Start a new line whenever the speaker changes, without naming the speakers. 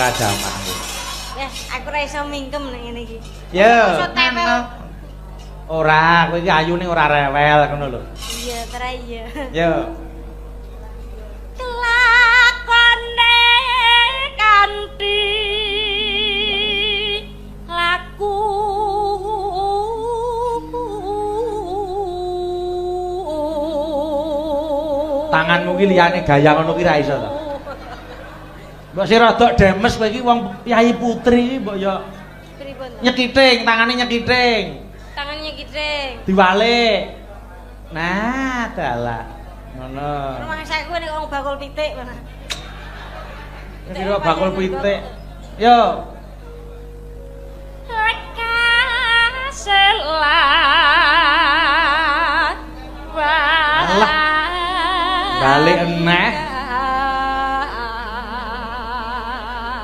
ora jamak.
Ya, aku ora iso mingkem nek ngene iki.
Yo.
Iso tewel.
Ora, kowe iki ayu ning ora rewel ngono lho.
Iya, tera iya.
Yo.
Kelakone kanthi laku.
Tanganmu ki liyane gaya ngono ki ra iso to. Mbok sing rodok demes kowe iki wong Yayi Putri iki mbok ya
Pripun to?
nyekiting, tangane nyekiting.
Tangannya kiting.
Diwalik. Nah, dalah. Ngono.
Rumangsaku nek wong bakul pitik mana.
Kira bakul pitik. Yo.
Lekas selat.
Alah. Balik eneh.